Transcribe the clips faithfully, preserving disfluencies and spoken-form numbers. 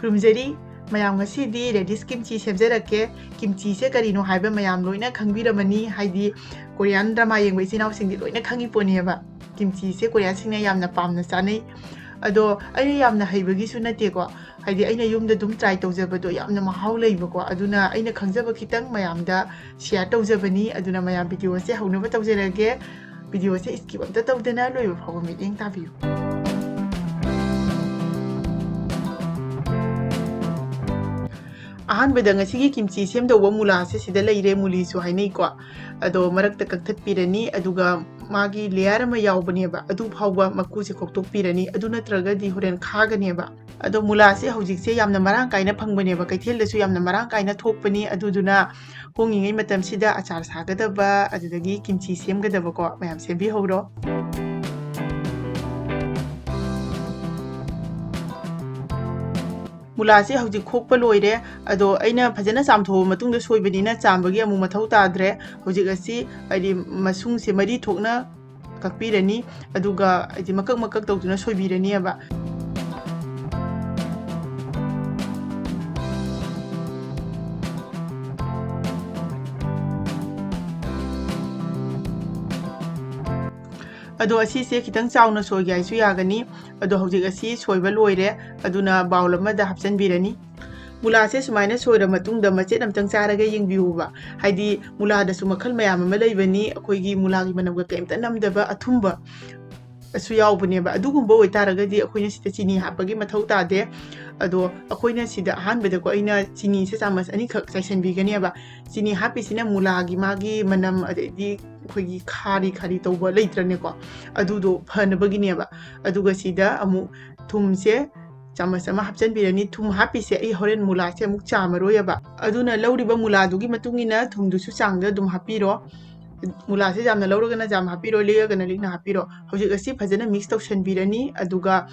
ꯈꯨꯔꯨꯝꯖꯔꯤ꯫ ꯃꯌꯥꯝ, ꯉꯁꯤꯗꯤ radish kimchi ꯁꯦꯝꯖꯔꯛꯀꯦ꯫ Kimchiꯁꯦ ꯀꯔꯤꯅꯣ ꯍꯥꯏꯕ ꯃꯌꯥꯝ ꯂꯣꯏꯅ ꯈꯪꯕꯤꯔꯝꯃꯅꯤ, ꯍꯥꯏꯗꯤ Korean drama ꯌꯦꯡꯕ ꯏꯆꯤꯟ ꯏꯅꯥꯎꯁꯤꯡꯗꯤ ꯂꯣꯏꯅ ꯈꯪꯉꯤ ꯄꯣꯠꯅꯦꯕ꯫ Kimchiꯁꯦ Koreanꯁꯤꯡꯅ ꯌꯥꯝꯅ ꯄꯥꯝꯅ ꯆꯥꯅꯩ꯫ ꯑꯗꯣ ꯑꯩꯅ ꯌꯥꯝꯅ ꯍꯩꯕꯒꯤꯁꯨ ꯅꯠꯇꯦꯀꯣ, ꯍꯥꯏꯗꯤ ꯑꯩꯅ ꯌꯨꯝꯗ ꯑꯗꯨꯝ try ꯇꯧꯖꯕꯗꯣ ꯌꯥꯝꯅ ꯃꯍꯥꯎ ꯂꯩꯕꯀꯣ꯫ ꯑꯗꯨꯅ ꯑꯩꯅ ꯈꯪꯖꯕ ꯈꯤꯇꯪ ꯃꯌꯥꯝꯗ share ꯇꯧꯖꯕꯅꯤ꯫ ꯑꯗꯨꯅ ꯃꯌꯥꯝ, videoꯁꯦ ꯍꯧꯅꯕ ꯇꯧꯖꯔꯒꯦ꯫ Videoꯁꯦ skip ꯑꯝꯇ ꯇꯧꯗꯅ ꯂꯣꯏꯕ ꯐꯥꯎꯕ ꯃꯤꯠꯌꯦꯡ ꯇꯥꯕꯤꯌꯨ꯫ ꯑꯍꯥꯟꯕꯗ ꯉꯁꯤꯒꯤ kimchi ꯁꯦꯝꯗꯧꯕ ꯃꯨꯂꯥꯁꯦ ꯁꯤꯗ ꯂꯩꯔꯦ, ꯃꯨꯂꯤꯁꯨ ꯍꯥꯏꯅꯩꯀꯣ꯫ ꯑꯗꯣ ꯃꯔꯛꯇ ꯀꯛꯊꯠꯄꯤꯔꯅꯤ, ꯑꯗꯨꯒ ꯃꯥꯒꯤ layer ꯑꯃ ꯌꯥꯎꯕꯅꯦꯕ, ꯑꯗꯨ ꯐꯥꯎꯕ ꯃꯀꯨꯁꯦ ꯈꯣꯛꯇꯣꯛꯄꯤꯔꯅꯤ, ꯑꯗꯨ ꯅꯠꯇ꯭ꯔꯒꯗꯤ ꯍꯣꯔꯦꯟ ꯈꯥꯒꯅꯦꯕ꯫ ꯑꯗꯣ ꯃꯨꯂꯥꯁꯦ ꯍꯧꯖꯤꯛꯁꯦ ꯌꯥꯝꯅ ꯃꯔꯥꯡ ꯀꯥꯏꯅ ꯐꯪꯕꯅꯦꯕ, ꯀꯩꯊꯦꯜꯗꯁꯨ ꯌꯥꯝꯅ ꯃꯔꯥꯡ ꯀꯥꯏꯅ ꯊꯣꯛꯄꯅꯤ꯫ ꯑꯗꯨꯗꯨꯅ ꯍꯣꯡꯉꯤꯉꯩ ꯃꯇꯝꯁꯤꯗ ꯑꯆꯥꯔ ꯁꯥꯒꯗꯕ, ꯑꯗꯨꯗꯒꯤ kimchi ꯁꯦꯝꯒꯗꯕꯀꯣ, ꯃꯌꯥꯝ ꯁꯦꯝꯕꯤꯍꯧꯔꯣ꯫ ꯃꯨꯂꯥꯁꯦ ꯍꯧꯖꯤꯛ ꯈꯣꯛꯄ ꯂꯣꯏꯔꯦ꯫ ꯑꯗꯣ ꯑꯩꯅ ꯐꯖꯅ ꯆꯥꯝꯊꯣꯛꯑ ꯃꯇꯨꯡꯗ ꯁꯣꯏꯕꯅꯤꯅ ꯆꯥꯝꯕꯒꯤ ꯑꯃꯨꯛ ꯃꯊꯧ ꯇꯥꯗ꯭ꯔꯦ꯫ ꯍꯧꯖꯤꯛ ꯑꯁꯤ, ꯍꯥꯏꯗꯤ, ꯃꯁꯨꯡꯁꯦ ꯃꯔꯤ ꯊꯣꯛꯅ ꯀꯛꯄꯤꯔꯅꯤ, ꯑꯗꯨꯒ, ꯍꯥꯏꯗꯤ, ꯃꯀꯛ ꯃꯀꯛ ꯇꯧꯗꯨꯅ ꯁꯣꯏꯕꯤꯔꯅꯤꯕ꯫ ꯑꯗꯣ ꯑꯁꯤꯁꯦ ꯈꯤꯇꯪ ꯆꯥꯎꯅ ꯁꯣꯏꯒꯦ ꯍꯥꯏꯁꯨ ꯌꯥꯒꯅꯤ꯫ ꯑꯗꯣ ꯍꯧꯖꯤꯛ ꯑꯁꯤ ꯁꯣꯏꯕ ꯂꯣꯏꯔꯦ, ꯑꯗꯨꯅ bowl ꯑꯃꯗ ꯍꯥꯞꯆꯤꯟꯕꯤꯔꯅꯤ꯫ ꯃꯨꯂꯥꯁꯦ ꯁꯨꯃꯥꯏꯅ ꯁꯣꯏꯔ ꯃꯇꯨꯡꯗ ꯃꯆꯦꯠ ꯑꯝꯇꯪ ꯆꯥꯔꯒ ꯌꯦꯡꯕꯤꯌꯨꯕ꯫ ꯍꯥꯏꯗꯤ ꯃꯨꯂꯥꯗꯁꯨ ꯃꯈꯜ ꯃꯌꯥꯝ ꯑꯃ ꯂꯩꯕꯅꯤ, ꯑꯩꯈꯣꯏꯒꯤ ꯃꯨꯂꯥꯒꯤ ꯃꯅꯝꯒ ꯀꯩꯝꯇ ꯅꯝꯗꯕ ꯑꯊꯨꯝꯕ ꯑꯁꯨ ꯌꯥꯎꯕꯅꯦꯕ꯫ ꯑꯗꯨꯒꯨꯝꯕ ꯑꯣꯏꯇꯥꯔꯒꯗꯤ ꯑꯩꯈꯣꯏꯅ ꯁꯤꯗ ꯆꯤꯅꯤ ꯍꯥꯞꯄꯒꯤ ꯃꯊꯧ ꯇꯥꯗꯦ꯫ ꯑꯗꯣ ꯑꯩꯈꯣꯏꯅ ꯁꯤꯗ ꯑꯍꯥꯟꯕꯗꯀꯣ ꯑꯩꯅ ꯆꯤꯅꯤꯁꯦ ꯆꯥꯃꯁ ꯑꯅꯤꯈꯛ ꯆꯥꯏꯁꯤꯟꯕꯤꯒꯅꯦꯕ꯫ ꯆꯤꯅꯤ ꯍꯥꯞꯄꯤꯁꯤꯅ ꯃꯨꯂꯥꯒꯤ ꯃꯥꯒꯤ ꯃꯅꯝ, ꯑꯗꯩꯗꯤ ꯑꯩꯈꯣꯏꯒꯤ ꯈꯥꯔꯤ ꯈꯥꯔꯤ ꯇꯧꯕ ꯂꯩꯇ꯭ꯔꯅꯦꯀꯣ, ꯑꯗꯨꯗꯣ ꯐꯅꯕꯒꯤꯅꯦꯕ꯫ ꯑꯗꯨꯒ ꯁꯤꯗ ꯑꯃꯨꯛ ꯊꯨꯝꯁꯦ ꯆꯥꯃꯁ ꯑꯃ ꯍꯥꯞꯆꯤꯟꯕꯤꯔꯅꯤ꯫ ꯊꯨꯝ ꯍꯥꯞꯄꯤꯁꯦ ꯑꯩ ꯍꯣꯔꯦꯟ ꯃꯨꯂꯥꯁꯦ ꯑꯃꯨꯛ ꯆꯥꯝꯃꯔꯣꯏꯌꯦꯕ꯫ ꯑꯗꯨꯅ ꯂꯧꯔꯤꯕ ꯃꯨꯂꯥꯗꯨꯒꯤ ꯃꯇꯨꯡ ꯏꯟꯅ ꯊꯨꯝꯗꯨꯁꯨ ꯆꯥꯡꯗ ꯑꯗꯨꯝ ꯍꯥꯞꯄꯤꯔꯣ꯫ ꯃꯨꯂꯥꯁꯦ ꯌꯥꯝꯅ ꯂꯧꯔꯒꯅ ꯌꯥꯝ ꯍꯥꯞꯄꯤꯔꯣ, ꯂꯤꯛꯑꯒꯅ ꯂꯤꯛꯅ ꯍꯥꯞꯄꯤꯔꯣ꯫ ꯍꯧꯖꯤꯛ ꯑꯁꯤ ꯐꯖꯅ mix ꯇꯧꯁꯟꯕꯤꯔꯅꯤ, ꯑꯗꯨꯒ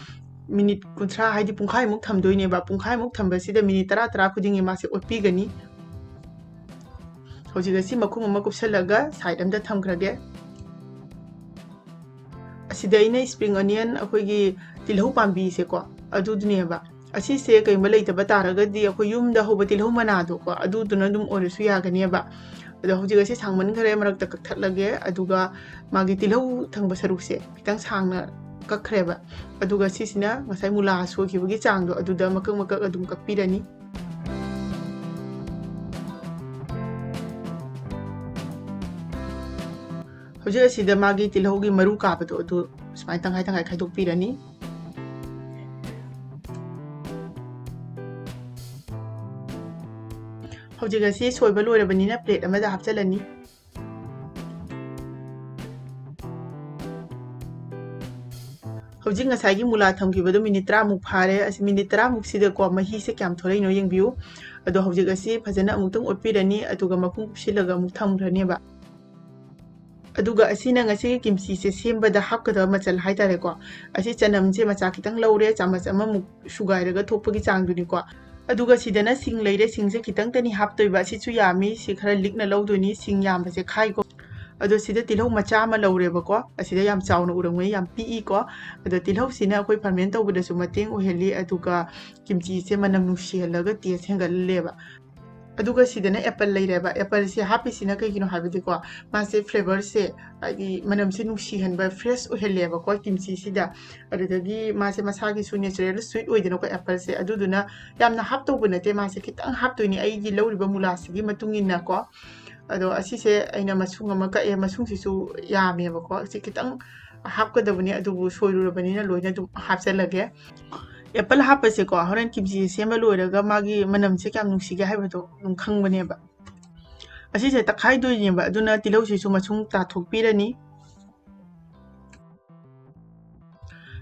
minute ꯀꯨꯟꯊ꯭ꯔꯥ, ꯍꯥꯏꯗꯤ ꯄꯨꯡꯈꯥꯏꯃꯨꯛ ꯊꯝꯗꯣꯏꯅꯦꯕ꯫ ꯄꯨꯡꯈꯥꯏꯃꯨꯛ ꯊꯝꯕꯁꯤꯗ minute ꯇꯔꯥ, ꯇꯔꯥ ꯈꯨꯗꯤꯡꯒꯤ ꯃꯥꯁꯦ ꯑꯣꯠꯄꯤꯒꯅꯤ꯫ ꯍꯧꯖꯤꯛ ꯑꯁꯤ ꯃꯈꯨꯝ ꯑꯃ ꯀꯨꯞꯁꯜꯂꯒ side ꯑꯝꯗ ꯊꯝꯈ꯭ꯔꯒꯦ꯫ ꯑꯁꯤꯗ ꯑꯩꯅ spring onion, ꯑꯩꯈꯣꯏꯒꯤ ꯇꯤꯜꯍꯧ ꯄꯥꯝꯕꯤꯁꯦꯀꯣ, ꯑꯗꯨꯗꯨꯅꯦꯕ꯫ ꯑꯁꯤꯁꯦ ꯀꯩꯒꯨꯝꯕ ꯂꯩꯇꯕ ꯇꯥꯔꯒꯗꯤ ꯑꯩꯈꯣꯏ ꯌꯨꯝꯗ ꯍꯧꯕ ꯇꯤꯜꯍꯧ ꯃꯅꯥꯗꯣꯀꯣ, ꯑꯗꯨꯗꯨꯅ ꯑꯗꯨꯝ ꯑꯣꯏꯔꯁꯨ ꯌꯥꯒꯅꯦꯕ꯫ ꯑꯗꯣ ꯍꯧꯖꯤꯛ ꯑꯁꯤ ꯁꯥꯡꯃꯟꯈ꯭ꯔꯦ, ꯃꯔꯛꯇ ꯀꯛꯊꯠꯂꯒꯦ꯫ ꯑꯗꯨꯒ ꯃꯥꯒꯤ ꯇꯤꯜꯍꯧ ꯊꯪꯕ ꯁꯔꯨꯛꯁꯦ ꯈꯤꯇꯪ ꯁꯥꯡꯅ ꯀꯛꯈ꯭ꯔꯦꯕ꯫ ꯑꯗꯨꯒ ꯁꯤꯁꯤꯅ ꯉꯁꯥꯏ ꯃꯨꯂꯥ ꯁꯣꯏꯈꯤꯕꯒꯤ ꯆꯥꯡꯗꯣ, ꯑꯗꯨꯗ ꯃꯀꯛ ꯃꯀꯛ ꯑꯗꯨꯝ ꯀꯛꯄꯤꯔꯅꯤ꯫ ꯍꯧꯖꯤꯛ ꯑꯁꯤꯗ ꯃꯥꯒꯤ ꯇꯤꯜꯍꯧꯒꯤ ꯃꯔꯨ ꯀꯥꯕꯗꯣ, ꯑꯗꯨ ꯁꯨꯃꯥꯏꯅ ꯇꯪꯈꯥꯏ ꯇꯪꯈꯥꯏ ꯈꯥꯏꯗꯣꯛꯄꯤꯔꯅꯤ꯫ ꯍꯧꯖꯤꯛ ꯑꯁꯤ ꯁꯣꯏꯕ ꯂꯣꯏꯔꯕꯅꯤꯅ plate ꯑꯃꯗ ꯍꯥꯞꯆꯤꯜꯂꯅꯤ꯫ ꯍꯧꯖꯤꯛ ꯉꯁꯥꯏꯒꯤ ꯃꯨꯂꯥ ꯊꯝꯈꯤꯕꯗꯣ minute ꯇꯔꯥꯃꯨꯛ ꯐꯥꯔꯦ꯫ ꯑꯁꯤ minute ꯇꯔꯥꯃꯨꯛꯁꯤꯗꯀꯣ ꯃꯍꯤꯁꯦ ꯀꯌꯥꯝ ꯊꯣꯛꯂꯛꯏꯅꯣ ꯌꯦꯡꯕꯤꯌꯨ꯫ ꯑꯗꯣ ꯍꯧꯖꯤꯛ ꯑꯁꯤ ꯐꯖꯅ ꯑꯃꯨꯛꯇꯪ ꯑꯣꯠꯄꯤꯔꯅꯤ, ꯑꯗꯨꯒ ꯃꯈꯨꯝ ꯀꯨꯞꯁꯤꯜꯂꯒ ꯑꯃꯨꯛ ꯊꯝꯈ꯭ꯔꯅꯦꯕ꯫ ꯑꯗꯨꯒ ꯑꯁꯤꯅ ꯉꯁꯤꯒꯤ ꯀꯤꯝꯆꯤꯁꯦ ꯁꯦꯝꯕꯗ ꯍꯥꯞꯀꯗꯕ ꯃꯆꯜ ꯍꯥꯏꯇꯥꯔꯦꯀꯣ꯫ ꯑꯁꯤ ꯆꯅꯝꯁꯦ ꯃꯆꯥ ꯈꯤꯇꯪ ꯂꯧꯔꯦ, ꯆꯥꯃꯁ ꯑꯃꯃꯨꯛ ꯁꯨꯒꯥꯏꯔꯒ ꯊꯣꯛꯄꯒꯤ ꯆꯥꯡꯗꯨꯅꯤꯀꯣ꯫ ꯑꯗꯨꯒ ꯁꯤꯗꯅ ꯁꯤꯡ ꯂꯩꯔꯦ, ꯁꯤꯡꯁꯦ ꯈꯤꯇꯪꯇꯅꯤ ꯍꯥꯞꯇꯣꯏꯕ, ꯁꯤꯁꯨ ꯌꯥꯝꯃꯤ, ꯁꯤ ꯈꯔ ꯂꯤꯛꯅ ꯂꯧꯗꯣꯏꯅꯤ, ꯁꯤꯡ ꯌꯥꯝꯕꯁꯦ ꯈꯥꯏꯀꯣ꯫ ꯑꯗꯣ ꯁꯤꯗ ꯇꯤꯜꯍꯧ ꯃꯆꯥ ꯑꯃ ꯂꯧꯔꯦꯕꯀꯣ, ꯑꯁꯤꯗ ꯌꯥꯝ ꯆꯥꯎꯅ ꯎꯔꯝꯒꯅꯤ, ꯌꯥꯝ ꯄꯤꯛꯏꯀꯣ꯫ ꯑꯗꯣ ꯇꯤꯜꯍꯧꯁꯤꯅ ꯑꯩꯈꯣꯏ ferment ꯇꯧꯕꯗꯁꯨ ꯃꯇꯦꯡ ꯑꯣꯏꯍꯜꯂꯤ, ꯑꯗꯨꯒ ꯀꯤꯝꯆꯤꯁꯦ ꯃꯅꯝ ꯅꯨꯡꯁꯤꯍꯜꯂꯒ taste ꯍꯦꯟꯒꯠꯍꯜꯂꯦꯕ꯫ ꯑꯗꯨꯒ ꯁꯤꯗꯅ apple ꯂꯩꯔꯦꯕ꯫ Appleꯁꯦ ꯍꯥꯞꯄꯤꯁꯤꯅ ꯀꯩꯒꯤꯅꯣ ꯍꯥꯏꯕꯗꯤꯀꯣ, ꯃꯥꯁꯦ flavourꯁꯦ, ꯍꯥꯏꯗꯤ ꯃꯅꯝꯁꯦ ꯅꯨꯡꯁꯤꯍꯟꯕ, fresh ꯑꯣꯏꯍꯜꯂꯦꯕꯀꯣ ꯀꯤꯝꯆꯤꯁꯤꯗ꯫ ꯑꯗꯨꯗꯒꯤ ꯃꯥꯁꯦ ꯃꯁꯥꯒꯤꯁꯨ natural sweet ꯑꯣꯏꯗꯅꯀꯣ appleꯁꯦ, ꯑꯗꯨꯗꯨꯅ ꯌꯥꯝꯅ ꯍꯥꯞꯇꯧꯕ ꯅꯠꯇꯦ, ꯃꯥꯁꯦ ꯈꯤꯇꯪ ꯍꯥꯞꯇꯣꯏꯅꯦ ꯑꯩꯒꯤ ꯂꯧꯔꯤꯕ ꯃꯨꯂꯥꯁꯤꯒꯤ ꯃꯇꯨꯡ ꯏꯟꯅꯀꯣ꯫ ꯑꯗꯣ ꯑꯁꯤꯁꯦ ꯑꯩꯅ ꯃꯁꯨꯡ ꯑꯃ ꯀꯛꯑꯦ, ꯃꯁꯨꯡꯁꯤꯁꯨ ꯌꯥꯝꯃꯦꯕꯀꯣ, ꯁꯤ ꯈꯤꯇꯪ ꯍꯥꯞꯀꯗꯕꯅꯦ, ꯑꯗꯨꯕꯨ ꯁꯣꯏꯔꯨꯔꯕꯅꯤꯅ ꯂꯣꯏꯅ ꯑꯗꯨꯝ ꯍꯥꯞꯆꯜꯂꯒꯦ꯫ Apple ꯍꯥꯞꯄꯁꯦꯀꯣ, ꯍꯣꯔꯦꯟ ꯀꯤꯝꯆꯤ ꯁꯦꯝꯕ ꯂꯣꯏꯔꯒ ꯃꯥꯒꯤ ꯃꯅꯝꯁꯦ ꯀꯌꯥꯝ ꯅꯨꯡꯁꯤꯒꯦ ꯍꯥꯏꯕꯗꯣ ꯑꯗꯨꯝ ꯈꯪꯕꯅꯦꯕ꯫ ꯑꯁꯤꯁꯦ ꯇꯛꯈꯥꯏꯗꯣꯏꯅꯦꯕ, ꯑꯗꯨꯅ ꯇꯤꯜꯍꯧꯁꯤꯁꯨ ꯃꯁꯨꯡ ꯇꯥꯊꯣꯛꯄꯤꯔꯅꯤ꯫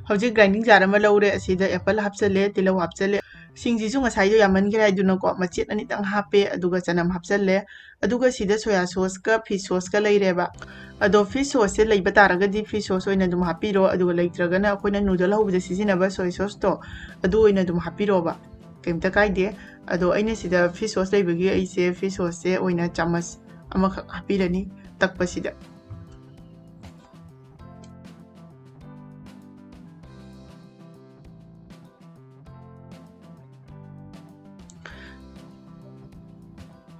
ꯍꯧꯖꯤꯛ grinding jar ꯑꯃ ꯂꯧꯔꯦ, ꯑꯁꯤꯗ apple ꯍꯥꯞꯆꯜꯂꯦ, ꯇꯤꯜꯍꯧ ꯍꯥꯞꯆꯜꯂꯦ꯫ ꯁꯤꯡꯁꯤꯁꯨ ꯉꯁꯥꯏꯗꯣ ꯌꯥꯝꯃꯟꯈ꯭ꯔꯦ ꯍꯥꯏꯗꯨꯅꯀꯣ, ꯃꯆꯦꯠ ꯑꯅꯤꯇꯪ ꯍꯥꯞꯄꯦ, ꯑꯗꯨꯒ ꯆꯅꯝ ꯍꯥꯞꯆꯜꯂꯦ꯫ ꯑꯗꯨꯒ ꯁꯤꯗ soya sauceꯀ fish sauceꯀ ꯂꯩꯔꯦꯕ꯫ ꯑꯗꯣ fish sauceꯁꯦ ꯂꯩꯕ ꯇꯥꯔꯒꯗꯤ fish sauce ꯑꯣꯏꯅ ꯑꯗꯨꯝ ꯍꯥꯞꯄꯤꯔꯣ, ꯑꯗꯨꯒ ꯂꯩꯇ꯭ꯔꯒꯅ ꯑꯩꯈꯣꯏꯅ noodle ꯍꯧꯕꯗ ꯁꯤꯖꯤꯟꯅꯕ soya sauceꯇꯣ, ꯑꯗꯨ ꯑꯣꯏꯅ ꯑꯗꯨꯝ ꯍꯥꯞꯄꯤꯔꯣꯕ꯫ ꯀꯩꯝꯇ ꯀꯥꯏꯗꯦ꯫ ꯑꯗꯣ ꯑꯩꯅ ꯁꯤꯗ fish sauce ꯂꯩꯕꯒꯤ ꯑꯩꯁꯦ fish sauceꯁꯦ ꯑꯣꯏꯅ ꯆꯥꯃꯁ ꯑꯃꯈꯛ ꯍꯥꯞꯄꯤꯔꯅꯤ ꯇꯛꯄꯁꯤꯗ꯫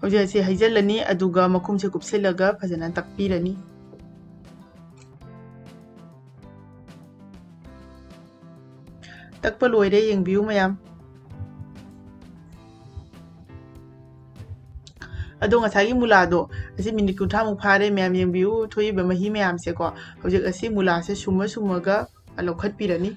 ꯍꯧꯖꯤꯛ ꯑꯁꯤ ꯍꯩꯖꯤꯜꯂꯅꯤ, ꯑꯗꯨꯒ ꯃꯈꯨꯝꯁꯦ ꯀꯨꯞꯁꯤꯜꯂꯒ ꯐꯖꯅ ꯇꯛꯄꯤꯔꯅꯤ꯫ ꯇꯛꯄ ꯂꯣꯏꯔꯦ, ꯌꯦꯡꯕꯤꯌꯨ ꯃꯌꯥꯝ꯫ ꯑꯗꯣ ꯉꯁꯥꯏꯒꯤ ꯃꯨꯂꯥꯗꯣ ꯑꯁꯤ ꯃꯤꯅꯤꯠ ꯀꯨꯟꯊ꯭ꯔꯥꯃꯨꯛ ꯐꯥꯔꯦ ꯃꯌꯥꯝ, ꯌꯦꯡꯕꯤꯌꯨ ꯊꯣꯛꯏꯕ ꯃꯍꯤ ꯃꯌꯥꯝꯁꯦꯀꯣ꯫ ꯍꯧꯖꯤꯛ ꯑꯁꯤ ꯃꯨꯂꯥꯁꯦ ꯁꯨꯝꯃ ꯁꯨꯝꯃꯒ ꯂꯧꯈꯠꯄꯤꯔꯅꯤ꯫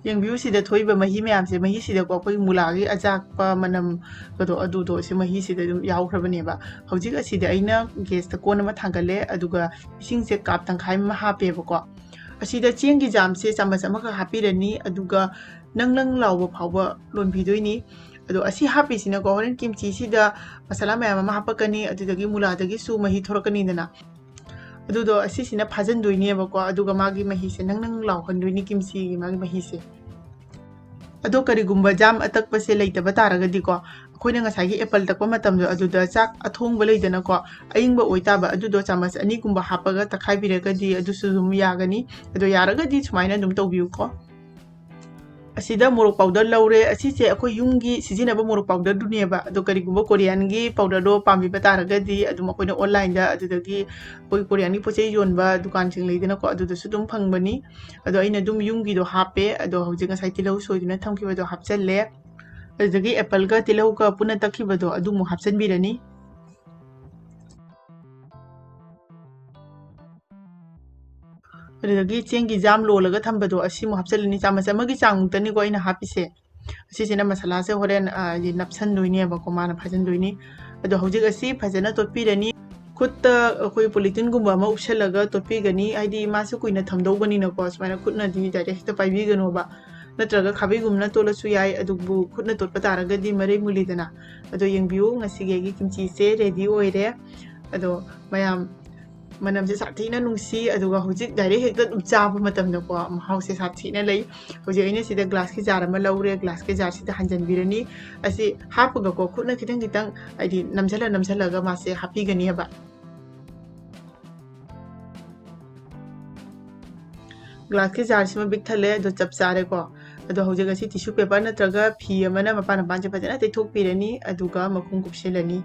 ꯌꯦꯡꯕꯤꯌꯨ, ꯁꯤꯗ ꯊꯣꯛꯏꯕ ꯃꯍꯤ ꯃꯌꯥꯝꯁꯦ, ꯃꯍꯤꯁꯤꯗꯀꯣ ꯑꯩꯈꯣꯏ ꯃꯨꯂꯥꯒꯤ ꯑꯖꯥꯛꯄ ꯃꯅꯝꯒꯗꯣ, ꯑꯗꯨꯗꯣ ꯁꯤ ꯃꯍꯤꯁꯤꯗ ꯑꯗꯨꯝ ꯌꯥꯎꯈ꯭ꯔꯕꯅꯦꯕ꯫ ꯍꯧꯖꯤꯛ ꯑꯁꯤꯗ ꯑꯩꯅ ꯒꯦꯁꯇ ꯀꯣꯟ ꯑꯃ ꯊꯥꯡꯒꯠꯂꯦ, ꯑꯗꯨꯒ ꯏꯁꯤꯡꯁꯦ ꯀꯥꯞ ꯇꯪꯈꯥꯏ ꯑꯃ ꯍꯥꯞꯄꯦꯕꯀꯣ꯫ ꯑꯁꯤꯗ ꯆꯦꯡꯒꯤ ꯖꯥꯝꯁꯦ ꯆꯥꯃꯁ ꯑꯃꯈꯛ ꯍꯥꯞꯄꯤꯔꯅꯤ, ꯑꯗꯨꯒ ꯅꯪ ꯅꯪ ꯂꯥꯎꯕ ꯐꯥꯎꯕ ꯂꯣꯟꯕꯤꯗꯣꯏꯅꯤ꯫ ꯑꯗꯣ ꯑꯁꯤ ꯍꯥꯞꯄꯤꯁꯤꯅꯀꯣ, ꯍꯣꯔꯦꯟ ꯀꯤꯝꯆꯤꯁꯤꯗ ꯃꯁꯥꯂꯥ ꯃꯌꯥꯝ ꯑꯃ ꯍꯥꯞꯄꯛꯀꯅꯤ, ꯑꯗꯨꯗꯒꯤ ꯃꯨꯂꯥꯗꯒꯤꯁꯨ ꯃꯍꯤ ꯊꯣꯔꯛꯀꯅꯤꯗꯅ꯫ ꯑꯗꯨꯗꯣ ꯑꯁꯤꯁꯤꯅ ꯐꯥꯖꯤꯟꯗꯣꯏꯅꯦꯕꯀꯣ, ꯑꯗꯨꯒ ꯃꯥꯒꯤ ꯃꯍꯤꯁꯦ ꯅꯪ ꯅꯪ ꯂꯥꯎꯍꯟꯗꯣꯏꯅꯤ ꯀꯤꯝꯆꯤꯒꯤ ꯃꯥꯒꯤ ꯃꯍꯤꯁꯦ꯫ ꯑꯗꯣ ꯀꯔꯤꯒꯨꯝꯕ ꯖꯥꯝ ꯑꯇꯛꯄꯁꯦ ꯂꯩꯇꯕ ꯇꯥꯔꯒꯗꯤꯀꯣ, ꯑꯩꯈꯣꯏꯅ ꯉꯁꯥꯏꯒꯤ ꯑꯦꯄꯜ ꯇꯛꯄ ꯃꯇꯝꯗꯣ, ꯑꯗꯨꯗ ꯆꯥꯛ ꯑꯊꯣꯡꯕ ꯂꯩꯗꯅꯀꯣ, ꯑꯏꯪꯕ ꯑꯣꯏꯇꯥꯕ, ꯑꯗꯨꯗꯣ ꯆꯥꯃꯁ ꯑꯅꯤꯒꯨꯝꯕ ꯍꯥꯞꯄꯒ ꯇꯛꯈꯥꯏꯕꯤꯔꯒꯗꯤ ꯑꯗꯨꯁꯨ ꯑꯗꯨꯝ ꯌꯥꯒꯅꯤ꯫ ꯑꯗꯣ ꯌꯥꯔꯒꯗꯤ ꯁꯨꯃꯥꯏꯅ ꯑꯗꯨꯝ ꯇꯧꯕꯤꯌꯨꯀꯣ꯫ ꯑꯁꯤꯗ ꯃꯣꯔꯣꯛ ꯄꯥꯎꯗꯔ ꯂꯧꯔꯦ꯫ ꯑꯁꯤꯁꯦ ꯑꯩꯈꯣꯏ ꯌꯨꯝꯒꯤ ꯁꯤꯖꯤꯟꯅꯕ ꯃꯣꯔꯣꯛ ꯄꯥꯎꯗꯔꯗꯨꯅꯦꯕ꯫ ꯑꯗꯣ ꯀꯔꯤꯒꯨꯝꯕ ꯀꯣꯔꯤꯌꯥꯟꯒꯤ ꯄꯥꯎꯗꯔꯗꯣ ꯄꯥꯝꯕꯤꯕ ꯇꯥꯔꯒꯗꯤ ꯑꯗꯨꯝ ꯑꯩꯈꯣꯏꯅ ꯑꯣꯟꯂꯥꯏꯟꯗ, ꯑꯗꯨꯗꯒꯤ ꯑꯩꯈꯣꯏ ꯀꯣꯔꯤꯌꯥꯟꯒꯤ ꯄꯣꯠ ꯆꯩ ꯌꯣꯟꯕ ꯗꯨꯀꯥꯟꯁꯤꯡ ꯂꯩꯗꯅꯀꯣ, ꯑꯗꯨꯗꯁꯨ ꯑꯗꯨꯝ ꯐꯪꯕꯅꯤ꯫ ꯑꯗꯣ ꯑꯩꯅ ꯑꯗꯨꯝ ꯌꯨꯝꯒꯤꯗꯣ ꯍꯥꯞꯄꯦ꯫ ꯑꯗꯣ ꯍꯧꯖꯤꯛ ꯉꯁꯥꯏ ꯇꯤꯜꯍꯧ ꯁꯣꯏꯗꯨꯅ ꯊꯝꯈꯤꯕꯗꯣ ꯍꯥꯞꯆꯜꯂꯦ꯫ ꯑꯗꯨꯗꯒꯤ ꯑꯦꯄꯜꯒ ꯇꯤꯜꯍꯧꯒ ꯄꯨꯟꯅ ꯇꯛꯈꯤꯕꯗꯣ ꯑꯗꯨꯃꯨꯛ ꯍꯥꯞꯆꯤꯟꯕꯤꯔꯅꯤ꯫ ꯑꯗꯨꯗꯒꯤ ꯆꯦꯡꯒꯤ ꯖꯥꯝ ꯂꯣꯜꯂꯒ ꯊꯝꯕꯗꯣ ꯑꯁꯤꯃꯨꯛ ꯍꯥꯞꯆꯤꯜꯂꯅꯤ꯫ ꯆꯥꯃꯁ ꯑꯃꯒꯤ ꯆꯥꯡꯃꯨꯛꯇꯅꯤꯀꯣ ꯑꯩꯅ ꯍꯥꯞꯄꯤꯁꯦ꯫ ꯑꯁꯤꯁꯤꯅ ꯃꯁꯥꯂꯥꯁꯦ ꯍꯣꯔꯦꯟ, ꯑ, ꯅꯞꯁꯟꯗꯣꯏꯅꯦꯕꯀꯣ, ꯃꯥꯅ ꯐꯥꯖꯤꯟꯗꯣꯏꯅꯤ꯫ ꯑꯗꯣ ꯍꯧꯖꯤꯛ ꯑꯁꯤ ꯐꯖꯅ ꯇꯣꯠꯄꯤꯔꯅꯤ꯫ ꯈꯨꯠꯇ ꯑꯩꯈꯣꯏ ꯄꯣꯂꯤꯊꯤꯟꯒꯨꯝꯕ ꯑꯃ ꯎꯞꯁꯜꯂꯒ ꯇꯣꯠꯄꯤꯒꯅꯤ, ꯍꯥꯏꯗꯤ ꯃꯥꯁꯨ ꯀꯨꯏꯅ ꯊꯝꯗꯧꯕꯅꯤꯅꯀꯣ, ꯁꯨꯃꯥꯏꯅ ꯈꯨꯠꯅꯗꯤ ꯗꯥꯏꯔꯦꯛ ꯍꯦꯛꯇ ꯄꯥꯏꯕꯤꯒꯅꯣꯕ꯫ ꯅꯠꯇ꯭ꯔꯒ ꯈꯥꯕꯩꯒꯨꯝꯕꯅ ꯇꯣꯠꯂꯁꯨ ꯌꯥꯏ, ꯑꯗꯨꯕꯨ ꯈꯨꯠꯅ ꯇꯣꯠꯄ ꯇꯥꯔꯒꯗꯤ ꯃꯔꯩ ꯃꯨꯜꯂꯤꯗꯅ꯫ ꯑꯗꯣ ꯌꯦꯡꯕꯤꯌꯨ, ꯉꯁꯤꯒꯤ ꯑꯩꯒꯤ ꯀꯤꯝꯆꯤꯁꯦ ꯔꯦꯗꯤ ꯑꯣꯏꯔꯦ꯫ ꯑꯗꯣ ꯃꯌꯥꯝ, ꯃꯅꯝꯁꯦ ꯁꯥꯊꯤꯅ ꯅꯨꯡꯁꯤ, ꯑꯗꯨꯒ ꯍꯧꯖꯤꯛ ꯗꯥꯏꯔꯦꯛ ꯍꯦꯛꯇ ꯑꯗꯨꯝ ꯆꯥꯕ ꯃꯇꯝꯗꯀꯣ ꯃꯍꯥꯎꯁꯦ ꯁꯥꯊꯤꯅ ꯂꯩ꯫ ꯍꯧꯖꯤꯛ ꯑꯩꯅ ꯁꯤꯗ ꯒ꯭ꯂꯥꯁꯀꯤ ꯖꯥꯔ ꯑꯃ ꯂꯧꯔꯦ, ꯒ꯭ꯂꯥꯁꯀꯤ ꯖꯥꯔꯁꯤꯗ ꯍꯟꯖꯟꯕꯤꯔꯅꯤ꯫ ꯑꯁꯤ ꯍꯥꯞꯄꯒꯀꯣ ꯈꯨꯠꯅ ꯈꯤꯇꯪ ꯈꯤꯇꯪ, ꯍꯥꯏꯗꯤ ꯅꯝꯁꯜꯂ ꯅꯝꯁꯜꯂꯒ ꯃꯥꯁꯦ ꯍꯥꯞꯄꯤꯒꯅꯦꯕ꯫ ꯒ꯭ꯂꯥꯁꯀꯤ ꯖꯥꯔꯁꯤꯃ ꯕꯤꯛ ꯊꯜꯂꯦ, ꯑꯗꯣ ꯆꯞ ꯆꯥꯔꯦꯀꯣ꯫ ꯑꯗꯣ ꯍꯧꯖꯤꯛ ꯑꯁꯤ ꯇꯤꯁꯨ ꯄꯦꯄꯔ ꯅꯠꯇ꯭ꯔꯒ ꯐꯤ ꯑꯃꯅ ꯃꯄꯥꯟ ꯃꯄꯥꯟꯁꯦ ꯐꯖꯅ ꯇꯩꯊꯣꯛꯄꯤꯔꯅꯤ, ꯑꯗꯨꯒ ꯃꯈꯨꯝ ꯀꯨꯞꯁꯤꯜꯂꯅꯤ꯫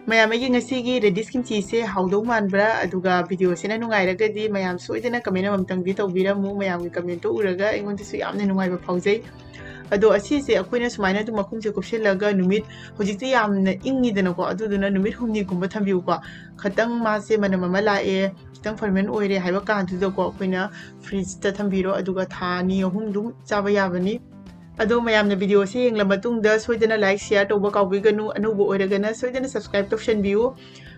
ꯃꯌꯥꯝ, ꯑꯩꯒꯤ ꯉꯁꯤꯒꯤ ꯔꯦꯗꯤꯁ ꯀꯤꯝꯆꯤꯁꯦ ꯍꯥꯎꯗꯧ ꯃꯥꯟꯕ꯭ꯔꯥ? ꯑꯗꯨꯒ ꯚꯤꯗꯤꯑꯣꯁꯤꯅ ꯅꯨꯡꯉꯥꯏꯔꯒꯗꯤ ꯃꯌꯥꯝ ꯁꯣꯏꯗꯅ ꯀꯃꯦꯟ ꯑꯃꯃꯝꯇꯪꯗꯤ ꯇꯧꯕꯤꯔꯝꯃꯨ꯫ ꯃꯌꯥꯝꯒꯤ ꯀꯃꯦꯟꯇꯣ ꯎꯔꯒ ꯑꯩꯉꯣꯟꯗꯁꯨ ꯌꯥꯝꯅ ꯅꯨꯡꯉꯥꯏꯕ ꯐꯥꯎꯖꯩ꯫ ꯑꯗꯣ ꯑꯁꯤꯁꯦ ꯑꯩꯈꯣꯏꯅ ꯁꯨꯃꯥꯏꯅ ꯑꯗꯨꯝ ꯃꯈꯨꯝꯁꯦ ꯀꯨꯞꯁꯤꯜꯂꯒ ꯅꯨꯃꯤꯠ, ꯍꯧꯖꯤꯛꯇꯤ ꯌꯥꯝꯅ ꯏꯪꯉꯤꯗꯅꯀꯣ, ꯑꯗꯨꯗꯨꯅ ꯅꯨꯃꯤꯠ ꯍꯨꯝꯅꯤꯒꯨꯝꯕ ꯊꯝꯕꯤꯌꯨꯀꯣ꯫ ꯈꯤꯇꯪ ꯃꯥꯁꯦ ꯃꯅꯝ ꯑꯃ ꯂꯥꯛꯑꯦ, ꯈꯤꯇꯪ ꯐꯔꯃꯦꯟ ꯑꯣꯏꯔꯦ ꯍꯥꯏꯕ ꯀꯥꯟꯗꯨꯗꯀꯣ ꯑꯩꯈꯣꯏꯅ ꯐ꯭ꯔꯤꯖꯇ ꯊꯝꯕꯤꯔꯣ, ꯑꯗꯨꯒ ꯊꯥ ꯑꯅꯤ ꯑꯍꯨꯝ ꯑꯗꯨꯝ ꯆꯥꯕ ꯌꯥꯕꯅꯤ꯫ ꯑꯗꯣ ꯃꯌꯥꯝꯅ ꯚꯤꯗꯤꯑꯣꯁꯤ ꯌꯦꯡꯂ ꯃꯇꯨꯡꯗ ꯁꯣꯏꯗꯅ ꯂꯥꯏꯛ, ꯁꯤꯌꯥꯔ ꯇꯧꯕ ꯀꯥꯎꯕꯤꯒꯅꯨ꯫ ꯑꯅꯧꯕ ꯑꯣꯏꯔꯒꯅ ꯁꯣꯏꯗꯅ ꯁꯕꯁꯀ꯭ꯔꯥꯏꯕ ꯇꯧꯁꯟꯕꯤꯌꯨ꯫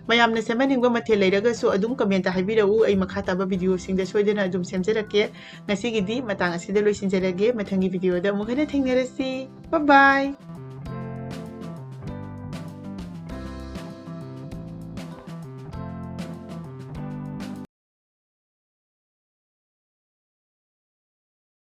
ꯃꯌꯥꯝꯅ ꯁꯦꯝꯍꯟꯅꯤꯡꯕ ꯃꯊꯦꯜ ꯂꯩꯔꯒꯁꯨ ꯑꯗꯨꯝ ꯀꯃꯦꯟꯇ ꯍꯥꯏꯕꯤꯔꯛꯎ, ꯑꯩ ꯃꯈꯥ ꯇꯥꯕ ꯚꯤꯗꯤꯑꯣꯁꯤꯡꯗ ꯁꯣꯏꯗꯅ ꯑꯗꯨꯝ ꯁꯦꯝꯖꯔꯛꯀꯦ꯫ ꯉꯁꯤꯒꯤꯗꯤ ꯃꯇꯥꯡ ꯑꯁꯤꯗ ꯂꯣꯏꯁꯤꯟꯖꯔꯒꯦ, ꯃꯊꯪꯒꯤ ꯚꯤꯗꯤꯑꯣꯗ ꯑꯃꯨꯛ ꯍꯟꯅ ꯊꯦꯡꯅꯔꯁꯤ꯫ Bye bye!